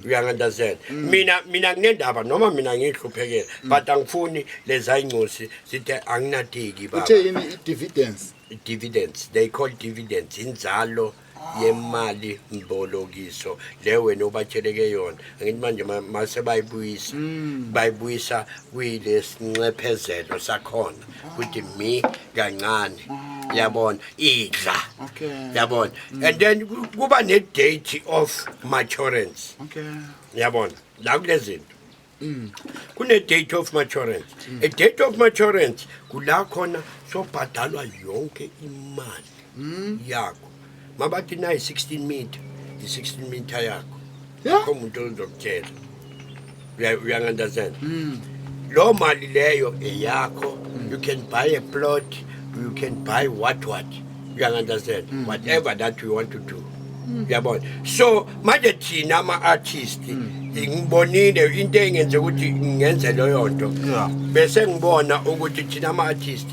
Uyangi-understand? Mina nginendaba noma mina ngihluphekela, but angifuni leza incosi sithi anginatiki baba. Uthe yini i-dividends? Dividends, they call dividends inzalo yemali mbolokiso le wena obatsheleke yona. Angithi manje mase bayibuyisa, bayibuyisa kuyilesinxephezelo sakhona ukuthi mi kancane, yabona, idla. Yabona, and then kuba ne-date of maturance. Yabona, la kule zinto kune-date of maturance. A date of maturance kula khona sobhadalwa yonke imali yakho. Mabathi nayi 16 meter, i-16 meter yakho. Akho umuntu ozokutshela. Uyangi-understand? Lo mali leyo eyakho. You can buy a plot, you can buy what, uyangi-understand, whatever that you want to do, uyabona. So manje thina ama-artist, ngibonile into engenze ukuthi ngenze leyo nto. Bese ngibona ukuthi thina ama-artist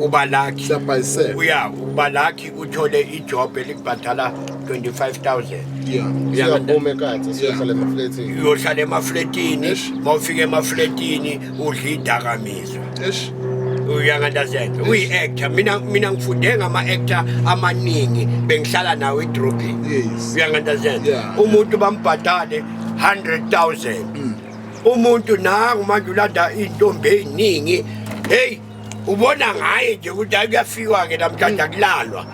uba lucky. Siyabhayisela. Uya uba lucky uthole i-job elikubhadala 25,000. Siyaphuma ekasi, siyohlala emafletini. Uyohlala emafletini. Eish. Mawufika emafletini udla idakamizwa. Eish. Uyangi-understand? Uyi-actor, mina ngifunde ngama-actor amaningi bengihlala nawo edrobheni. Uyangi-understand? Yeah. Umuntu bambhadale 100,000, umuntu nangu manje ulanda iy'ntombi ey'ningi. Heyi, ubona ngaye nje ukuthi hayi, kuyafikwa-ke namhlanje, akulalwa,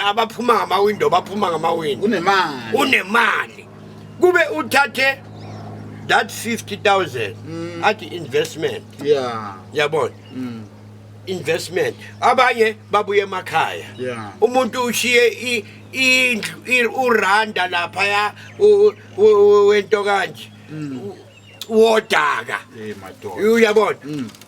abaphuma ngamawindo baphuma ngamawindo. Unemali. Unemali, kube uthathe that 50,000 athi investment. Yabona, investment, abanye babuye emakhaya. Umuntu ushiye indlu, uranda laphaya wento kanje wodaka. Hey madoda. Uyabona,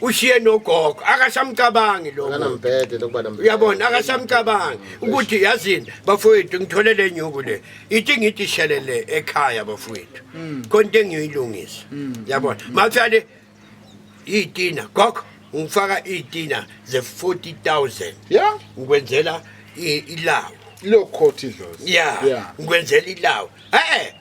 ushiye nogogo, akasamcabangi lo muntu. Akanambhede lokuba nambhede. Uyabona, akasamcabangi ukuthi yazini bafowethu, ngithole le nyuku le, ithi ngithi shelele ekhaya bafowethu, khona into engiyilungisa. Yabona, mafyale iy'tina gogo, ngifaka iy'tina ze-40,000. Ngikwenzela ilawu. Ilo coat idlozi. Ya. Ngikwenzela ilawu.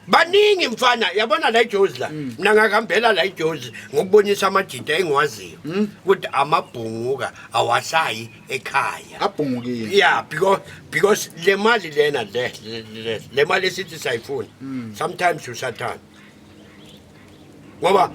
Baningi mfana, yabona la iJozi la, mina ngakahambela la iJozi ngokubonisa amajita engiwaziyo ukuthi amabhunguka awasayi ekhaya. Abhungukile. Yeah, because le mali lena, le mali esithi sayifuna, sometimes usathana, ngoba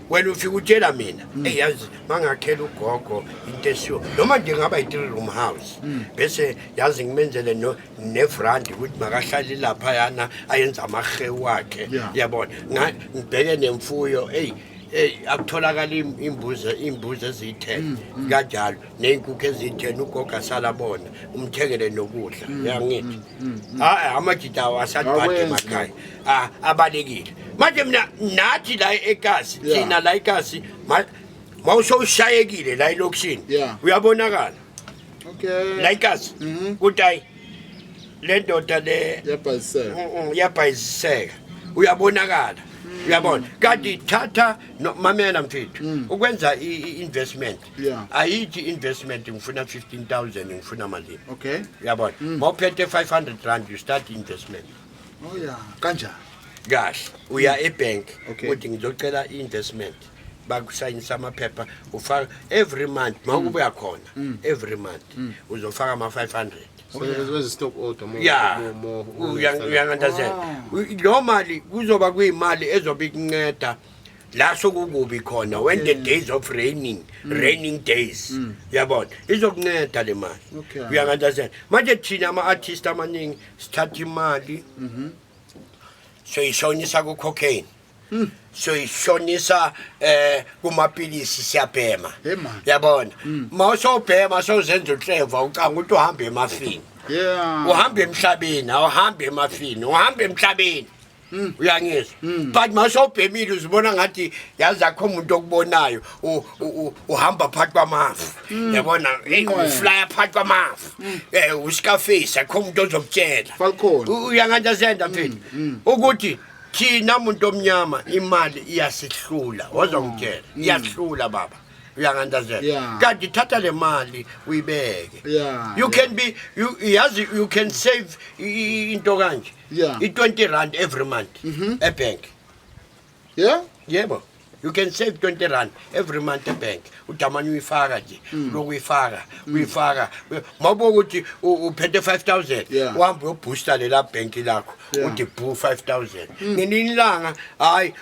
wena ufika utshela mina, "Ey, yazi mangakhela ugogo into esiyo, noma nje ngaba i-three room house, bese yazi ngimenzele no nevrandi ukuthi makahlale lapha yana ayenza amahewu wakhe." Yabona, ngibheke nemfuyo, eyi eyi, akutholakala imbuzi eziyi-10 kanjalo ney'nkukhu eziyi-10, ugogo asala bona, umthengele nokudla. Yangithi hayi, amajita awo asalibhadi. Awenzi. Emakhaya. Ah, abalekile manje. Mina nathi la ekasi, thina la ekasi, mawusowushayekile la elokishini, uyabonakala la ekasi ukuthi hayi, le ndoda le Yabhayisela. Iyabhayisiseka, uyabonakala, uyabona. Kanti thatha mamela mfethu, ukwenza i-investment, ayithi investment ngifuna 15,000, ngifuna malini. Uyabona, mawuphethe R500, you start investment. Oh yeah. Kanjani? Kahle, uya ebank uthi ngizocela i-investment, bakusayinisa amaphepha, ufaka every month, mawukubuya khona every month uzofaka ama-500. So stop order more. Ya. More more. Uyangi-understand? Lo mali kuzoba kuyimali ezobe ikunceda la sokukubi khona, when the days of raining days, uyabona, izokunceda le mali. Uyangi-understand? Manje thina ama-artist amaningi sithatha imali, soyishonisa ku-cocaine, soyishonisa kumapilisi, siyabhema. Hey man. Yabona, mawusowubhema sowuzenza uhleva, ucanga ukuthi uhambe emafini. Uhamba emhlabeni, awuhambi emafini, uhamba emhlabeni, uyangizwa? But mawusowubhemile uzibona ngathi yazi akho umuntu okubonayo, uhamba phakathi kwamafu, yabona. Hey, Inqwele. uflya phakathi kwamafu, uScarface, akho umuntu ozokutshela. Falcon. Uyangi-understand mfethu, ukuthi thina muntu omnyama imali iyasihlula? Wazongitshela, iyahlula baba. Uyangi-understand? Yeah. Kanti thatha le mali uyibeke. Yeah, You can be, you yazi, you can save into kanje, i-20 rand every month ebank. Yebo, you can save 20 rand every month ebank, udamane uyifaka nje, lokhu uyifaka, uyifaka, mawubuka ukuthi uphethe 5000, uhambe uyoboosta lela bhenki lakho. Uthi bu 5000 ngelinye ilanga, hayi,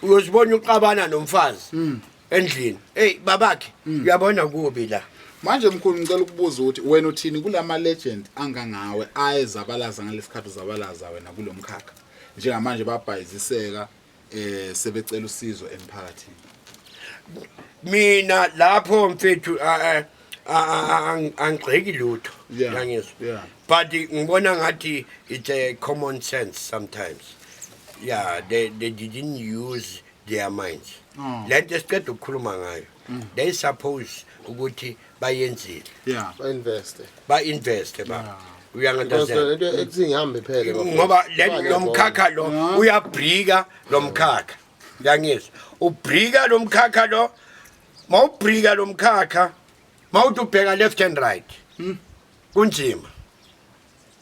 uyozibona uqabana nomfazi endlini, hey babakhe, uyabona kubi la. Manje mkhulu, ngicela ukubuza ukuthi wena uthini kulama legend angangawe ayezabalaza ngalesikhathi uzabalaza wena kulo mkhakha? Njengamanje babhayiziseka, sebecela usizo emphakathini. Mina lapho mfethu, angigxeki lutho. Uyangizwa? But ngibona ngathi it's a common sense sometimes. Yeah, they didn't use their minds. Lento esiqeda ukukhuluma ngayo, they suppose ukuthi bayenzile. Ba-investe. Ba-investe ba. Because Uyangi-understand? lento ekuthi ngihambe phele, bafowethu. Ngoba Imali lo mkhakha lo uyabrika lo mkhakha, uyangizwa? Ubrika lo mkhakha lo, mawubrika lo mkhakha, mawuthi ubheka left and right, kunzima.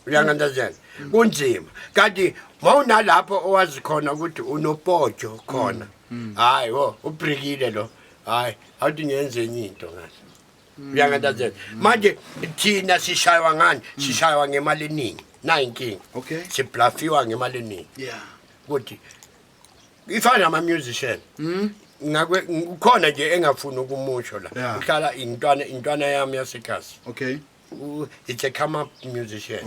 Uyangi-understand? Kunzima. Kanti mawunalapho owazi khona ukuthi unopotsho khona, hayi wo, ubrikile lo, hayi, awuthi ngiyenze enye into ngale. Uyangi-understand? Manje thina sishaywa ngani? Sishaywa ngemali eningi, nayi inkinga. Siblafiwa ngemali eningi ukuthi ifana nama-musician. Ngakwe ukhona nje engafuni ukumusho la. Uhlala intwana yami yasekhasi. It's a come up musician.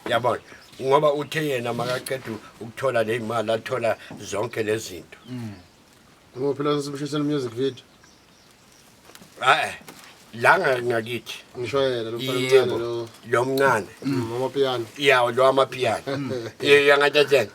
Yabona, ngoba uthe yena makaqeda ukuthola le mali, athola zonke lezi zinto. Ngoba phela sesibushisela music video. Hayi, la ngakithi. Ngisho yena lo mfana Yebo. omncane lo. Lo mncane. Amapiano. Ya, lo amapiano. Uyangi-understand?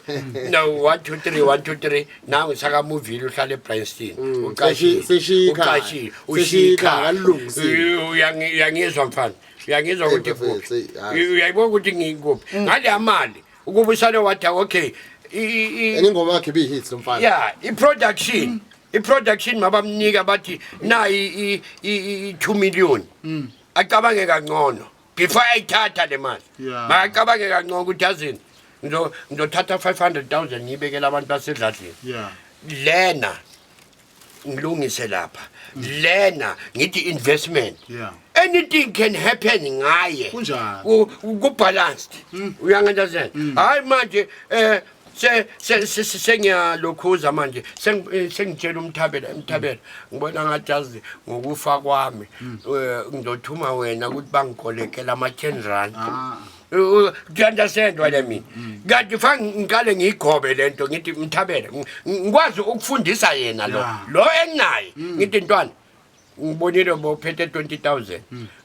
No, 1 2 3 1 2 3, nangu sakamuvile, uhlala eBryanston. Uqashile. Seshiya ikhaya. Uqashile. Seshiya ikhaya, alilungisile. Uyangizwa mfana? Uyangizwa Hey, ukuthi bafethu, kuphi? hey, hayi. Uyayibona ukuthi ngikuphi ngale mali ukuba usale wathi okay, And ingoma yakhe ibiyi-hit lo mfana. Yeah, i-production mabamnika bathi nayi i-2 million, acabange kangcono before ayithatha le mali. Makacabange kangcono ukuthi yazini, ngizothatha 500,000 ngiyibekele abantu basedladleni, lena ngilungise lapha, lena ngithi investment. Anything can happen ngaye. Kunjalo. Ku-balanced, uyangi-understand? Hayi, manje se se se- se- sengiyalokhuza manje, sengitshela umthabela, umthabela, ngibona ngathi yazi ngokufa kwami, ngizothuma wena ukuthi bangikolekela ama-10 rand. Do you understand what I mean? Kanti fa ngiqale ngiyigobe lento, ngithi mthabela, ngikwazi ukufundisa yena lo, lo enginaye, ngithi ntwana, ngibonile bophethe 20,000,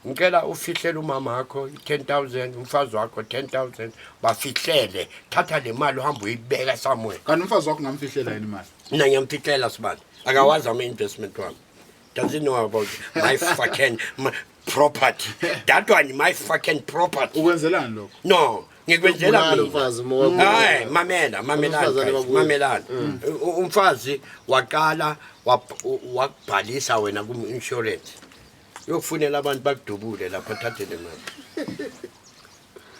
ngicela ufihlele umama wakho i-10,000, umfazi wakho 10,000, bafihlele, thatha le mali uhambe uyibeka somewhere. Kanti umfazi wakho ungamfihlela yini imali? Mina ngiyamfihlela sibani, akawazi ama-investment wami, doesn't know about my fucking my property, that one, my fucking property. Ukwenzelani lokho? No, ngikwenzela Ubulala mina. umfazi uma wabuya. Hayi, mamela, mamelani. Abesifazane Guys, babuya. mamelani. Umfazi waqala wakubhalisa wena kum-insurance, uyokufunela abantu bakudubule lapho, thathe le mali.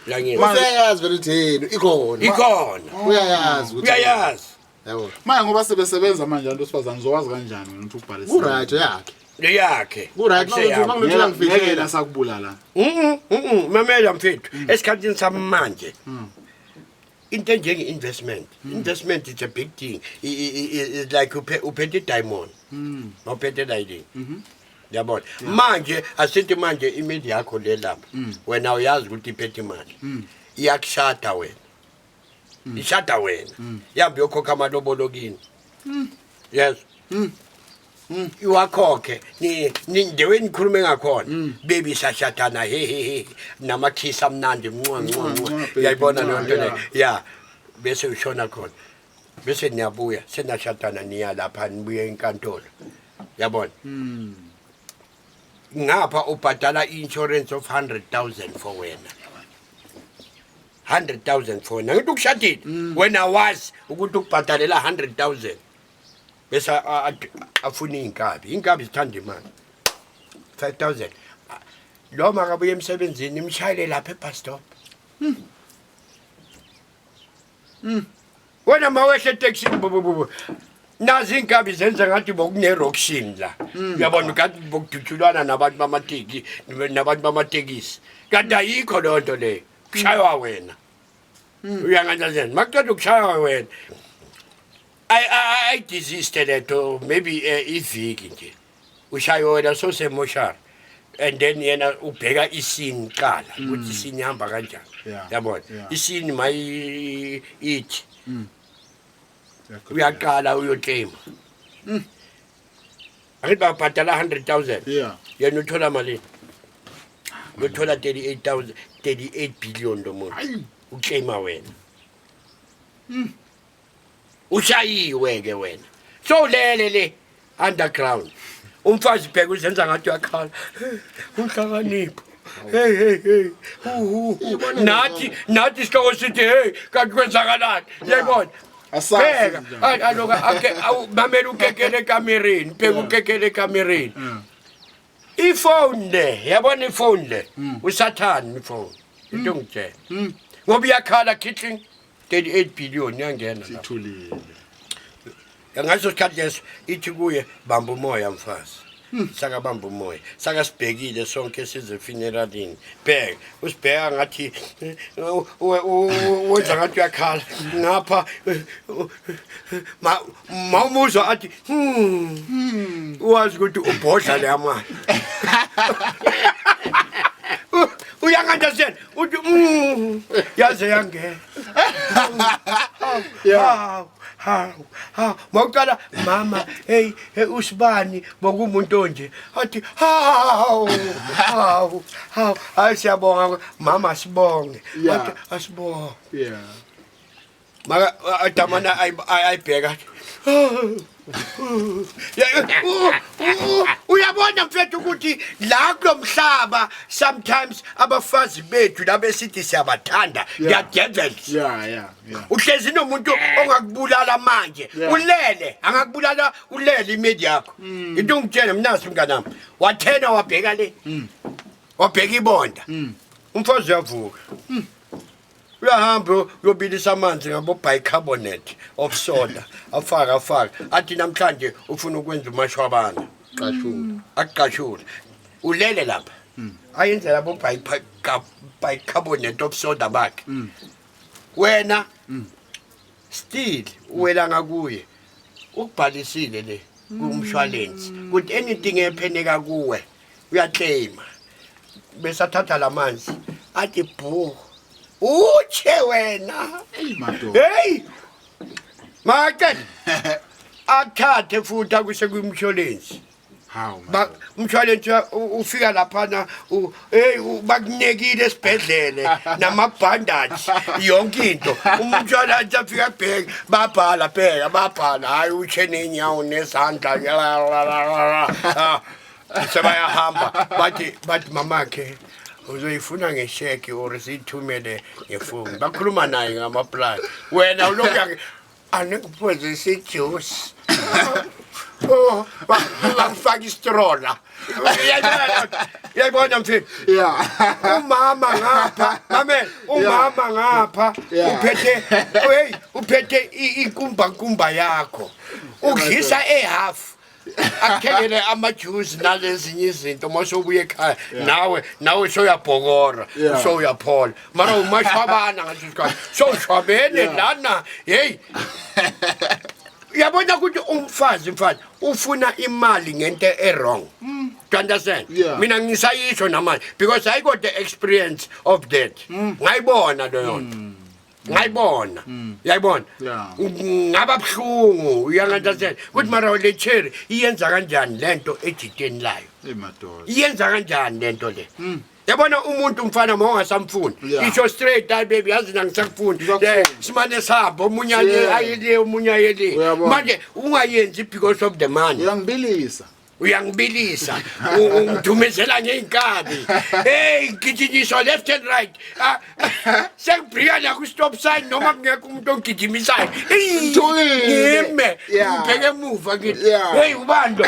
Uyangizwa? Useyazi vele ukuthi yini ikhona. Ikhona. Uyayazi ukuthi Uyayazi. Yabo. Manje ngoba sebesebenza manje abantu besifazane, uzowazi kanjani wena ukuthi ukubhalisile? Ku-right yakhe. Leyakhe. Ku-right Akuseyami. manguluthi uyangifihlela. Ngeke yena sakubulala. Mamela mfethu, esikhathini samanje into enjenge-investment, investment is a big thing. It's like uphethe i-diamond, mawuphethe layini, yabona? Manje asithi manje imali yakho le lapha, wena uyazi ukuthi iphethe imali, iyakushada wena, ishada wena, ihambe iyokhokha amalobolo kini, yes, iwakhokhe ni the way nikhulume ngakhona, baby, sashadana, he he he, namakhisi amnandi, ncwa ncwa Ncwa, ncwa. baby, Uyayibona ncwa, leyo nto leyo? Yeah. Ya, bese ushona khona, bese niyabuya, senashadana, niya lapha, nibuye enkantolo, yabona? Ngapha ubhadala i-insurance of 100,000 for wena, 100,000 for wena, ngithi ukushadile wena, wazi ukuthi ukubhadalela 100,000, bese afune iy'nkabi, iy'nkabi zithanda imali. 5000. Lo makabuye emsebenzini, imshayele lapha ebus stop. Wena mawehle etekisini, bububu, nazi inkabi zenza ngathi bokune-roction la, uyabona, kanti bokudutshulwana nabantu bamateki, nabantu bamatekisi, kanti ayikho leyo nto leyo. Kushaywa wena, uyanganjani? Makuqeda ukushaywa wena, ayidesiste lento, maybe iviki nje ushaywe wena, sosemoshari, and then yena ubheka isini qala ukuthi isini ihamba kanjani. Yabona? Isini mayi ithi uyaqala uyoclaima, angithi babhadala 100,000? Yena uthola malini? Uyothola 38,000, 38 billion lo muntu. Ayi. Uclaima wena, ushayiwe ke wena, so lele le underground. Umfazi bheka uzenza ngathi uyakhala, unhlakanipho, hey hey hey, hu, hu, hu. Nathi isihloko sithi, hey, kanti kwenzakalani? Uyayibona? Asazi Bheka njani. Aloka ake mamela, ukekele ekamereni, bheka, ukekele ekamereni. Ifone le, yabona ifone le, usathani ifone, into ngitshela, ngoba iyakhala kitling, 38 billion yangena lapha. Sithulile. Ngaso sikhathi leso ithi kuye, bamba umoya mfazi. Sakabamba umoya, sakasibhekile sonke size funeralini. Bheka, usibheka ngathi wenza ngathi uyakhala ngapha, mawumuzwa athi wazi ukuthi ubhodla le mali. Uyangunderstand uthi yaze yangena. Hawu hawu hawu, mawuqala mama, hey hey, usibani bokumuntu onje, athi hawu hawu hawu, hayi, siyabonga mama, sibonge. Athi asibonge. Maka adamana ayibheka, uyabona mfethu ukuthi la kulomhlaba sometimes abafazi bethu labesithi siyabathanda, they are devils. Uhlezi nomuntu ongakubulala manje. Ulele, angakubulala ulele imedi yakho. Into ngitshela mnasi mnganami, wathena wabheka le, wabheka ibonda, umfazi uyavuka, uyahamba uyobilisa amanzi ngabo bicarbonate of soda, afaka afaka, athi namhlanje ufuna ukwenza umashwabana. Qashula. Akuqashule ulele lapha, ayenzela abo bicarbonate of soda bakhe. Wena still uwela ngakuye, ukubhalisile le kumshwalensi ukuthi anything epheneka kuwe uyaclaima, bese athatha lamanzi athi bhu, utshe wena. Eyi madoda. Hey, maqeda athathe futhi akuse kumshwalensi. Hawu Ba madoda. Umshwalensi ufika laphana, hey, bakunekile esibhedlele namabandage, yonke into. Umshwalensi afika bheka, babhala, bheka, babhala, hayi, utshe nenyawo nezandla. Ah, sebayahamba, bathi mamakhe uzoyifuna ngesheki or siyithumele ngefoni. Bakhuluma naye ngamaplani, wena ulokhu anikuphuzisa ijuice. Oh, bakufaka istrola. Uyayibona mfethu? Yeah. Umama ngapha, mame, umama ngapha uphethe, hey, uphethe inkumba nkumba yakho, udlisa ehalf, akuthengele ama-juice nalezinye izinto. Mase ubuye ekhaya, nawe soyabhokora. Sowuyaphola, mara umashwabana ngaleso sikhathi sowushwabene lana. Hey, uyabona ukuthi umfazi, mfazi ufuna imali ngento e-wrong. Do you understand? Yeah. Mina ngisayisho namanje because I got the experience of that. Ngayibona leyo nto, ngayibona, uyayibona? Yeah. Ngaba buhlungu, uyangunderstand ukuthi mara le cherry iyenza kanjani lento ejiteni layo? Eyi madoda. Iyenza kanjani lento le? Yabona umuntu mfana, ma ungasamfuni, isho straight, hayi baby, yazi nangisakufuni. Ngisakufuni. Simane sihamba, omunye aye, ayele, omunye ayele. Uyabona. Manje ungayenzi because of the money. Uyangibilisa. Uyangibilisa, ungithumezela ngey'nkabi. Hey, ngigijinyiswa left and right. Ah, sengibhrika la ku-stop sign noma kungekho umuntu ongigijimisayo. Eyi, Ngithukile. ngime ngibheke emuva ngithi, hey, ubani lo?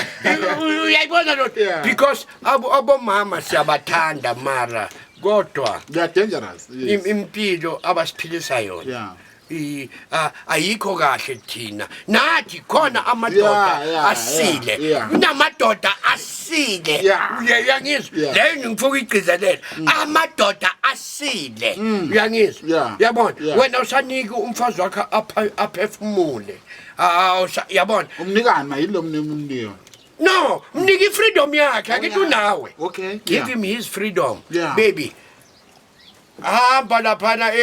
Uyayibona lo? Because abomama siyabathanda mara kodwa They are dangerous. Yes. Impilo abasiphilisa yona ayikho kahle thina nathi khona amadoda asile kunamadoda asile. Uyangizwa? Leyo ngifuna ukuyigcizelela, amadoda asile, uyangizwa? Yabona? Wena usanike umfazi wakho aphefumule. Ah, yabona? Umnikani ma yilo mnike? No, mnike i-freedom yakhe, akithi unawe. Give him his freedom. Baby, hamba laphana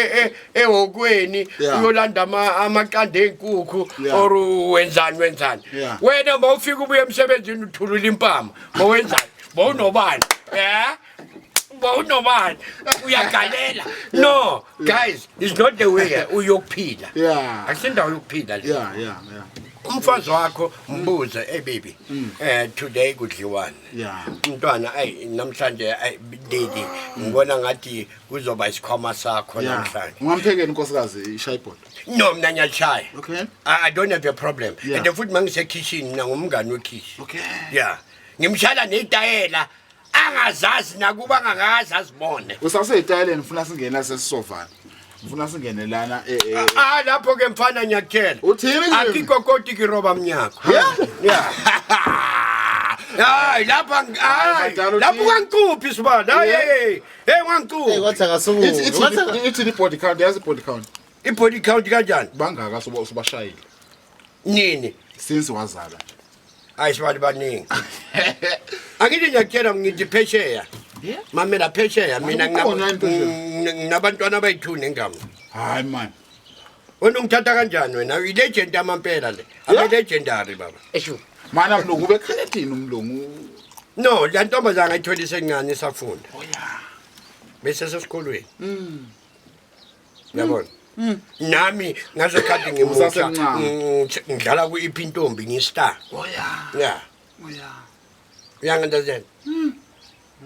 ehhokweni uyolanda amaqanda ey'nkukhu or wenzani wenzani. Wena mawufika ubuye emsebenzini uthulula impama, mawenzani, bowunobani, bowunobani, uyagalela. No guys, it's not the way uyokuphila. Akusindawo yokuphila le. Umfazi wakho mbuze, hey baby, today kudliwani? Umntwana, ayi namhlanje, ayi daddy, ngibona ngathi kuzoba isikhwama sakho namhlanje. Ungamphekela inkosikazi ishayibhodo? No, mina ngiyalishaya. I don't have a problem. And futhi mangisekitchen mina ngumngani wekitchen. Yeah, ngimshala netayela angazazi nakuba angakazi azibone. Usaseyitayeleni, ufuna singena sesisovana. Ngifuna singene lana Ah, lapho ke mfana ngiyakutshela. Uthini kimi? Akikokoti kiroba mnyako. Yeah. Hayi lapha hayi Badala lapho uthini? ungangicuphi sibana. Hayi hey hey Hey, ungangicuphi. kwathi akasukume. Ithi i body count, yazi body count. I-body count kanjani? Bangaka soba usubashayile Nini? Since wazala. Hayi sibali baningi. Akithi ngiyakutshela ngithi phesheya. Mamela phesheya mina Ukhona yini phesheya? Nginabantwana abayi-2 nengama. Hayi man. Wena ungithatha kanjani wena? I-legend yamampela le. Abe-legendary baba. Eshu. Mana mlungu ubekhalethini umlungu? No, le ntombazana ngayithola isencane isafunda. Oh yeah. Bese sesikolweni. Uyabona? Nami ngasekhathi ngimusha Usasemncane. Ngidlala ku-iphi intombi ngi-star. Oh yeah. Yeah. Oh yeah. Uyangi-understand?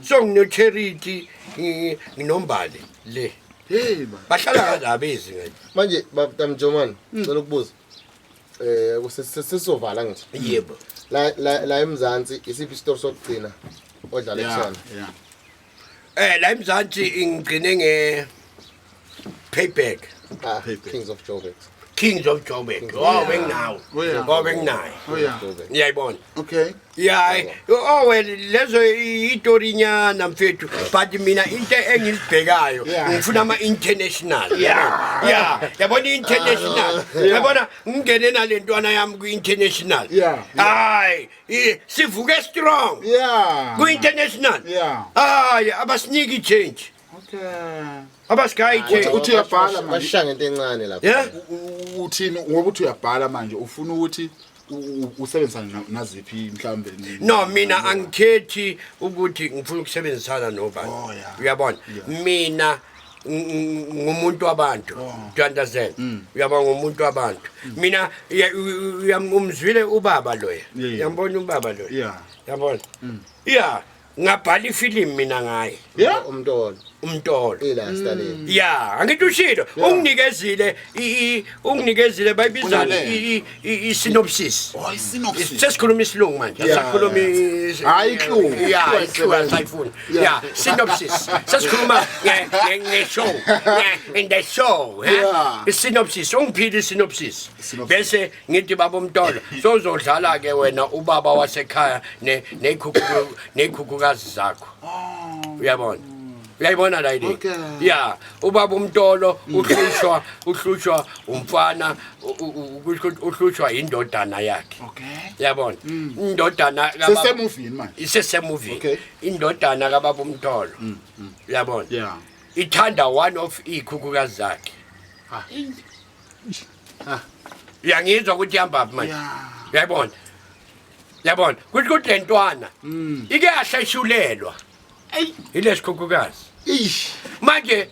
So ngino-Charity, nginombali le. Hey man. Bahlala kazabezi ngathi. Manje baba Mjomane, ngicela ukubuza. Sesizovala ngithi. Yebo. La eMzansi isiphi isitori sokugcina odlala kusona? La eMzansi ngigcine nge Payback. Ah, Payback. Kings of Joburg. Kings of Joburg. Oh, benginawo. Oh, yeah. Oh, benginayo. Oh yeah. Joburg. Ngiyayibona. Okay. Yeah, oh well, lezo itori nyana mfethu, but mina into engizibhekayo ngifuna ama international. Yeah. Yabona international. Yabona ngingene nalentwana yami ku international. Hayi, sivuke strong. Ku international. Hayi, abasiniki change. Okay. Abasigayi change. Uthi uyabhala manje. Bashaya ngento encane lapha. Yeah. Uthini ngoba uthi uyabhala manje ufuna ukuthi usebenzisane naziphi mhlambe? No, mina angikhethi ukuthi ngifuna ukusebenzisana nobani. Oh, yeah. Uyabona? Mina ngumuntu wabantu. Oh. Do you understand? Uyabona ngumuntu wabantu. Mina umzwile ubaba loya. Uyambona ubaba loya? Uyabona? Yeah. Ngabhala ifilimu mina ngaye. Umntolo. Umntolo. Ila Stalin. Yeah, angithi ushilo unginikezile unginikezile bayibizana Unale. I-synopsis. Oh, i-synopsis. Sesikhuluma isilungu manje. Asakhuluma Hayi, ihlungu. Yeah, ihlungu asayifuni. Yeah, synopsis. Sesikhuluma nge-show. In the show, eh? I-synopsis, ungiphile i-synopsis. Synopsis. Bese ngithi baba umntolo, sozodlala ke wena ubaba wasekhaya nezikhukhukazi zakho. Uyabona? Uyayibona la ile? Okay. Yeah, ubaba umntolo uhlushwa umfana, uhlushwa indodana yakhe. Okay. Uyabona? Indodana kababa Sesemovini manje. Isesemovini. Okay. Indodana kababa umntolo. Uyabona? Ithanda one of ikhukhukazi zakhe. Uyangizwa ukuthi ihamba phi manje? Uyayibona? Uyabona? Kuthi kuthi lentwana ike yahleshulelwa. Ilesikhukhukazi. Eish. Manje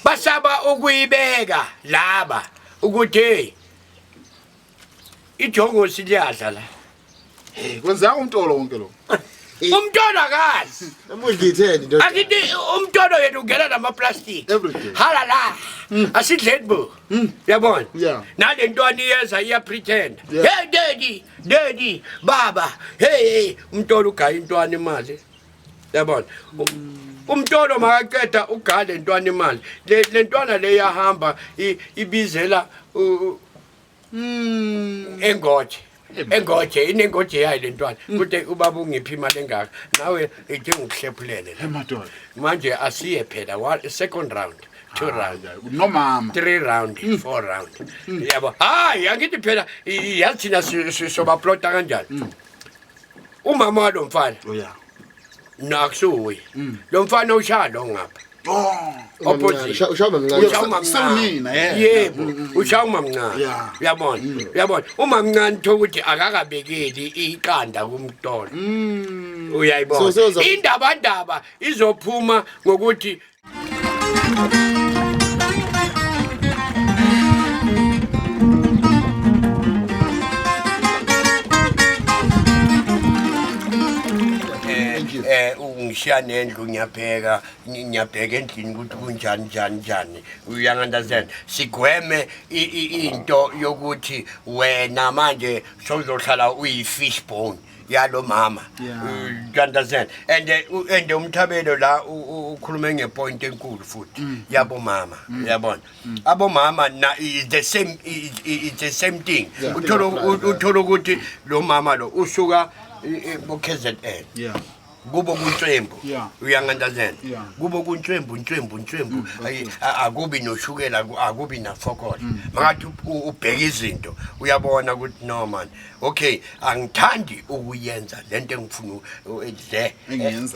basaba ukuyibeka laba ukuthi hey ijongosi liyadla la. Hey, kwenzeka umtolo wonke lo. Umntwana akazi. Namuhla itheni ndoda. Akithi umntwana yena ungena nama-plastic. Every day. Halala. Asidleni bo. Uyabona? Yeah. Nale ntwana iyeza iyapretend. Yeah. Hey daddy, daddy, baba. Hey hey, umntwana ugaya intwana imali. Yabona? Umntwana makaqeda ugaya le ntwana imali. Le ntwana le yahamba ibizela engoje. Engoje inengoje yayo le ntwana. Kude ubaba ungiphi imali engaka. Nawe ithi ngikuhlephulele la. Emadoda. Manje asiye phela second round, two round. Nomama. Three round, four round. Yabo. Hayi angithi phela yazi thina sobaplota kanjani. Umama walo mfana Oh yeah. nakusuye. Lo mfana ushaya lo ngapha. Oh. Opposite. Ushaya mamncane. Ushaya umamncane. Sewunina, yeah. Yebo, ushaya umamncane. Yeah. Uyabona? Uyabona? Umamncane uthola ukuthi akakabekeli iqanda kumntolo. Uyayibona? Indaba ndaba izophuma ngokuthi ungishiya nendlu ngiyapheka ngiyabheka endlini ukuthi kunjani njani njani, uyangunderstand? Sigweme into yokuthi wena manje sowuzohlala uyi-fish bone yalo mama. You understand? And umthabelo la ukhulume ngepoint enkulu futhi yabomama, yabona? Abomama na is the same is the same thing. Uthola ukuthi lo mama lo usuka bo KZN. Kubo kuntwembu. Uyangunderstand? Kubo kuntwembu ntwembu ntwembu, akubi noshukela, akubi nafokola. Makathi ubheka izinto uyabona ukuthi no man, okay, angithandi ukuyenza lento engifuna le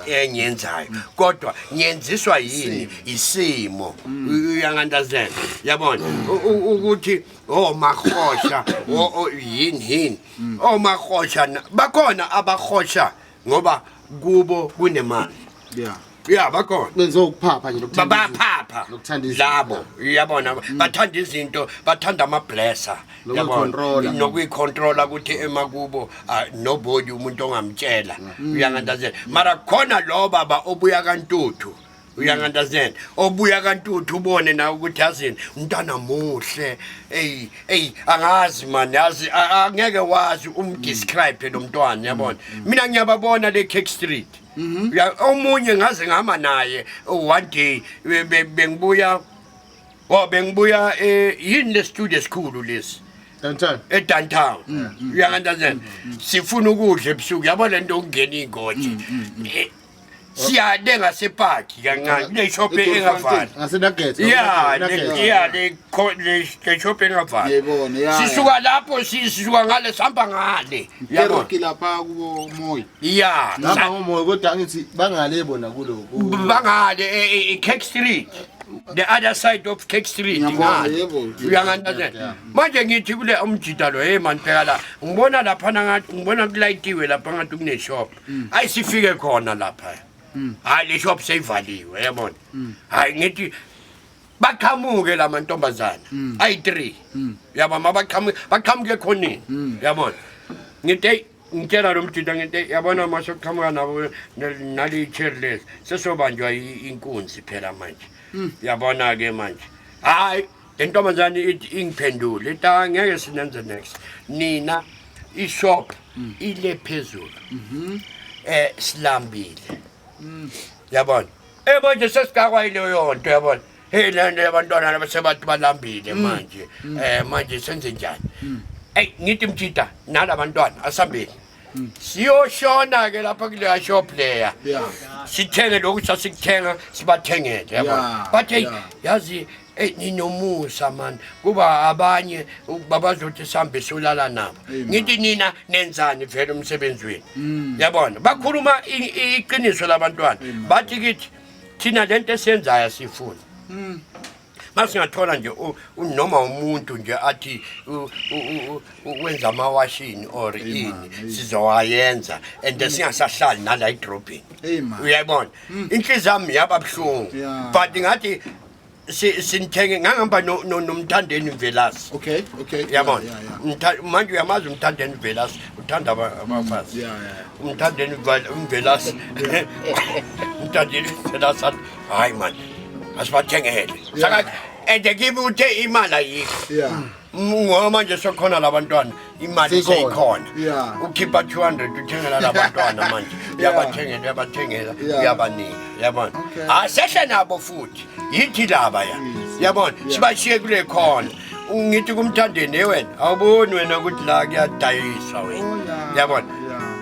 engiyenzayo, kodwa ngiyenziswa yini isimo. Uyangunderstand? Yabona ukuthi omahosha yini omahosha bakhona abahosha ngoba kubo kunemali. Yeah, bakhona. Benze ukuphapha nje lokuthanda. Baphapha. Lokuthanda izinto. Labo, uyabona, bathanda izinto, bathanda ama blesser. Nokuyicontrola. Nokuyicontrola ukuthi emakubo nobody umuntu ongamtshela. Uyangunderstand? Mara khona lo baba obuya kaNtuthu. Uyangunderstand? Obuya kaNtuthu ubone nawe ukuthi yazini umntwana muhle. Ey, ey, angazi man, yazi angeke wazi umdescribe lo mntwana, yabona. Mina ngiyababona le Cake Street. Omunye ngaze ngihamba naye one day bengibuya bengibuya yini le studio esikhulu lesi downtown, edowntown. Uyangunderstand? Sifuna ukudla ebusuku, yabo lento okungena ingoje. Siya ngasepaki kancane kule shop engavali. Ngase Nuggets. Yeah, le shop engavali. Yebo, yeah. Sisuka lapho sisuka ngale sihamba ngale. Yabo. Keriki lapha kubo Moyi. Yeah. Ngihamba ngoMoyi kodwa angithi bangale bona kuloko. Bangale Cake Street. The other side of Cake Street. Yebo. Uyangunderstand? Manje ngithi kule umjida lo, hey man phela la ngibona lapha ngathi ngibona kulayitiwe lapha ngathi kune shop. Ayi sifike khona lapha. Hayi le shop seyivaliwe, yabona. Hayi ngithi baqhamuke la mantombazana ayi3. Yabona baqhamuke khoneni. Yabona. Ngithi ngitshela lo mjida ngithi yabona masoqhamuka nabo nali chair lesi sesobanjwa inkunzi phela manje. Yabona ke manje. Hayi le ntombazane ithi ingiphendule ithi angeke sinenze next. Nina ishop ile phezulu. Silambile. Yabona. Manje sesigakwa yileyo nto yabona. Hey lento yabantwana labasebantu balambile manje. Manje senze njani? Ey ngithi mjida nalabantwana asambeni. Siyoshona ke lapha kule shop leya. Sithenge lokhu sasikuthenga sibathengele yabona. But yazi ninomusa man kuba abanye babazothi sambe solala nabo. Ngithi nina nenzani vele umsebenzi wenu. Yabona bakhuluma iqiniso labantwana. Bathi kithi thina lento esiyenzayo sifuna. Masingathola nje noma umuntu nje athi wenza amawashini or ini sizowayenza and singasahlali nala edrobheni. Uyayibona inhliziyo yami yaba buhlungu but ngathi sinithenge ngangihamba nomthandeni Mvelase. Okay. Yabona manje uyamazi umthandeni Mvelase Uthanda abafazi. Yeah. Umthandeni uMvelase. Umthandeni uMvelase athi, hayi man, asibathengele. Saka and kimi uthe imali ayikho. Ngoba manje sekhona labantwana, imali Seyikhona. seyikhona. Ukhipha 200 uthengela labantwana manje. Uyabathengela, uyabathengela, uyabanika. Yabona? Asehle nabo futhi. Yithi laba ya. Yabona? Sibashiye kule khona. Ngithi kumthandeni, "Hey wena, awuboni wena ukuthi la kuyadayiswa wena." Oh, yeah. Yabona?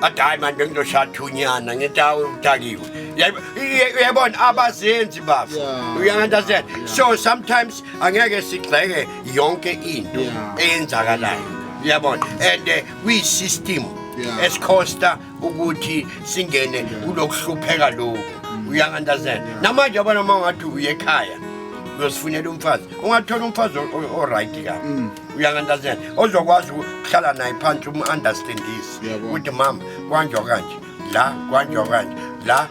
Athi hayi manje ngizoshaya thunyana, ngithi hawu udakiwe. Uyabona abazenzi bafo. Uyangunderstand? So sometimes angeke sigxeke yonke into eyenzakalayo. Uyabona? And kwi-system esikhosta ukuthi singene kulokuhlupheka lokhu. Uyangunderstand? Namanje yabona uma ungathi uye ekhaya uyosifunela umfazi, ungathola umfazi o-right kabi. Uyangunderstand? Ozokwazi ukuhlala naye phansi umu-understandise ukuthi mama kwanjwa kanje la, kwanjwa kanje la,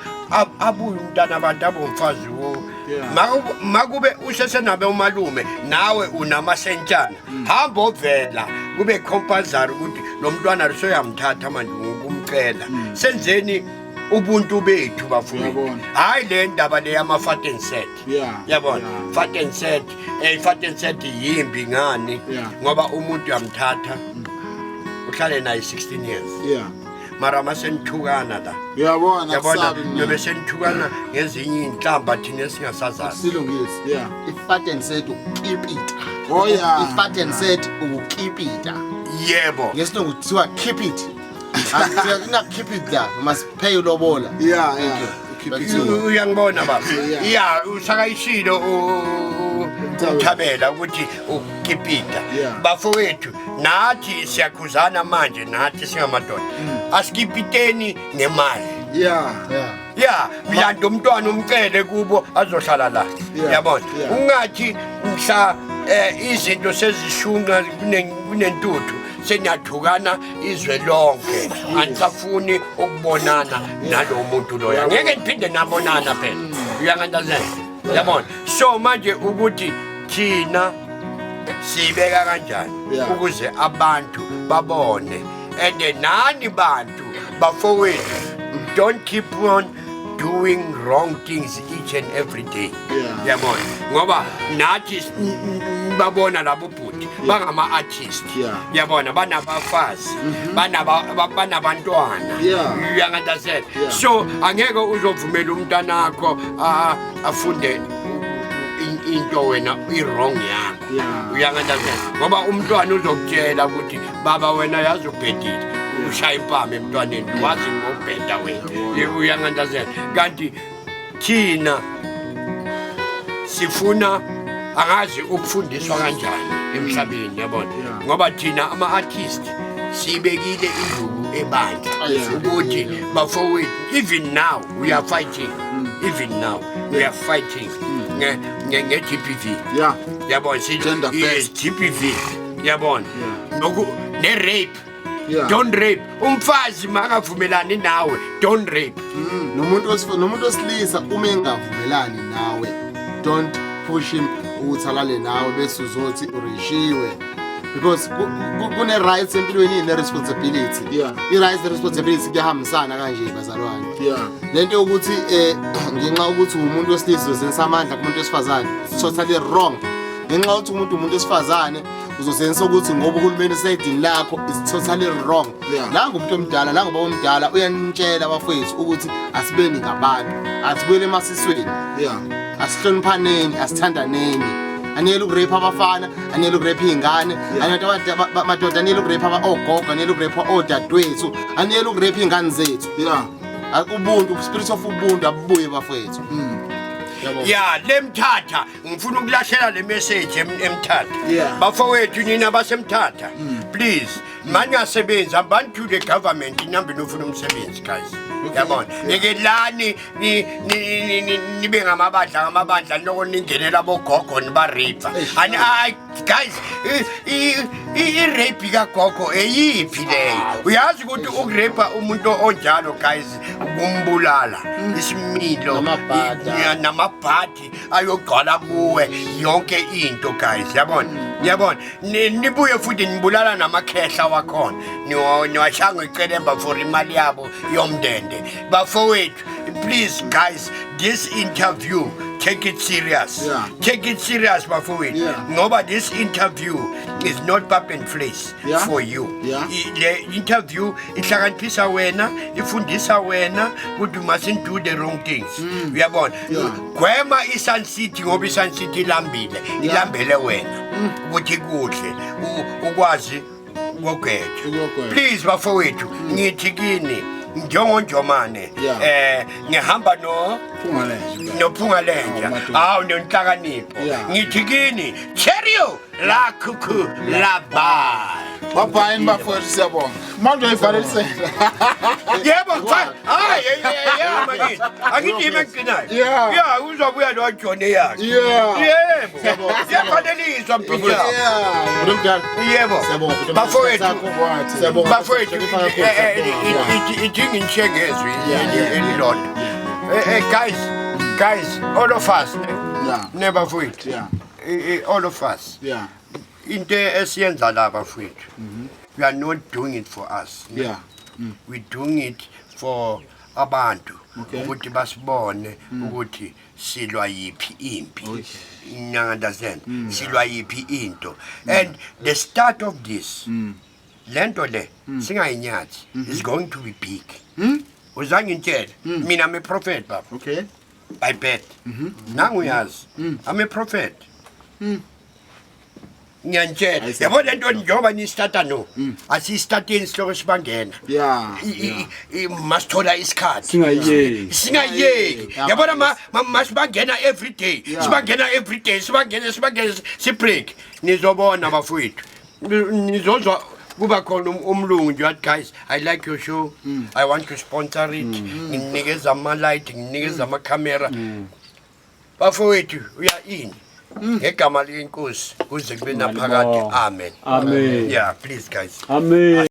abuye umntana abantu abe umfazi wo. Makube usesenabe umalume nawe unamasentshana, hamba ovela kube compulsory ukuthi lo mntwana soyamthatha manje ngokumcela. Senzeni ubuntu bethu bafowethu. Hayi le ndaba le yama fat and set. Yabona? Fat and set, fat and set yimbi ngani? Ngoba umuntu uyamthatha uhlale naye 16 years. Mara masenithukana la. Uyabona, Yabona, akusabi mnandi. nobe senithukana ngezinye inhlamba thina esingasazazi. Silungise. I-fat and set ukukipita. Oh, yeah. I-fat and set ukukipita. Yebo. Ngesilungu kuthiwa keep it. Akuthiwa ina keep it la, you must pay ulobola. Yeah, Thank yeah. you. Keep Back it. to you. Uyangibona baba. Yeah. Yeah, usakayishilo uThabela ukuthi ukukipita. Bafowethu, nathi siyakhuzana manje, nathi singamadoda. Asikipiteni ngemali. Yeah, mlando umntwana umcele kubo azohlala la. Yabona? Ungathi mhla izinto sezishunqa kunentuthu seniyathukana izwe lonke. Anisafuni ukubonana nalo muntu loya. Ngeke niphinde nabonana phela. Uyangunderstand? Yabona? So manje ukuthi thina sibeka kanjani ukuze abantu babone, and nani bantu bafowethu, don't keep on doing wrong things each and every day. Yabona? Ngoba nathi babona labo bhuti bangama artist. Yabona, banabafazi, banabantwana. You understand? So angeke uzovumela umntanakho afunde into wena i-wrong yakho. Uyangunderstand? Ngoba umntwana uzokutshela ukuthi baba wena yazi ubhedile, ushaya impama emntwaneni, wazi ngokubheda wena. Uyangunderstand? Kanti thina sifuna angazi ukufundiswa kanjani emhlabeni, yabona? Ngoba thina ama-artist sibekile induku ebandla ukuthi bafowethu, even now we are fighting, even now we are fighting nge-GBV. Yabona, Gender based. GBV, yabona? Noku ne-rape. Don't rape. Umfazi makavumelani nawe, don't rape. Nomuntu osilisa uma engavumelani nawe, don't push him ukuthi alale nawe bese uzothi urishiwe. Because kune rights empilweni ne responsibility. I rights ne responsibility kuyahambisana kanje bazalwane. Lento yokuthi ngenxa ukuthi umuntu wesilisa uzenza amandla kumuntu wesifazane, it's totally wrong. Ngenxa yokuthi umuntu wesifazane uzosenza ukuthi ngoba uhulumeni usayidini lakho, it's totally wrong. La ngumuntu omdala, la ngoba omdala uyanitshela abafowethu ukuthi asibeni ngabantu, asibuyele emasisweni. Asihloniphaneni, asithandaneni. Aniyele ukurape abafana, aniyele ukurape iy'ngane, aniyele madoda, aniyele ukurape ogogo, aniyele ukurape odadewethu, aniyele ukurape iy'ngane zethu. Ubuntu, spirit of ubuntu abubuye bafowethu. Yabo. Yeah, lemthatha ngifuna ukulahlela le message emthatha. Bafowethu nina basemthatha. Please, maningasebenzi, hambani to the government inambe nofuna umsebenzi guys. Yabona? Yekelani nibe ngamabandla ngamabandla noko ningenela bogogo niba rape. Ani ay guys, i rape kagogo eyiphi leyo? Uyazi ukuthi ukurape umuntu onjalo guys ukumbulala isimilo Namabhadi. Namabhadi ayogcwala kuwe yonke into guys, yabona? Ngiyabona nibuye futhi nibulala namakhehla wakhona, niwashaya ngecelemba for imali yabo yomndende. Bafowethu, please guys, this interview, take it serious. Take it serious, bafowethu, ngoba this interview is not pap and vleis for you. Le interview ihlakaniphisa wena, ifundisa wena ukuthi you mustn't do the wrong things, uyabona? Gwema i-Sun City, ngoba i-Sun City ilambile, ilambele wena ukuthi kudle, ukwazi ukogwetha. Ukuyogwetha. Please bafowethu, ngithi kini njengonjomane, ngihamba no Phungalenja. Nophungalenja. Awu, madoda. Hawu, nonhlakanipho. Ngithi kini cheerio, la kuku la, bye. Bye bye bafowethu, siyabonga. Manje uyivalelisela. Yebo, mfana, hayi ya mangithi angithi yimi engigcinayo. Ya, uzobuya lo Johnny yakhe. Yebo, siyafaleliswa mpilo. Bhuti omdala. Yebo. Siyabonga, bhuti omdala. Bafowethu. Siyabonga. Bafowethu, Hlonipha kakhulu, siyabonga. idinga inhlengezwi elilodwa. Guys, guys, all of us, ne bafowethu, all of us, into esiyenza la, bafowethu, we are not doing it for us. We're doing it for abantu, ukuthi basibone ukuthi silwa yiphi impi, you understand? Silwa yiphi into. And the start of this, lento le singayinyathi, is going to be big. Uzange ngitshele mina, I'm a prophet, baba. I bet nanguyazi I'm a prophet, ngiyantshela. Ayise. Yabo lento njengoba nistarta, no, asiyistarteni sihloko sibangena. Masithola isikhathi. Singayiyeki. Singayeki. Yabona, masibangena every day, sibangena every day, sibangena, sibangena, sibreak, nizobona bafowethu, nizozwa kuba khona umlungu nje wathi, "Guys, I like your show, I want to sponsor it, nginikeza ama-light, nginikeza amakhamera." Bafowethu, uya ini ngegama lenkosi kuze kube naphakade, amen. Amen. Yeah, please guys. Amen.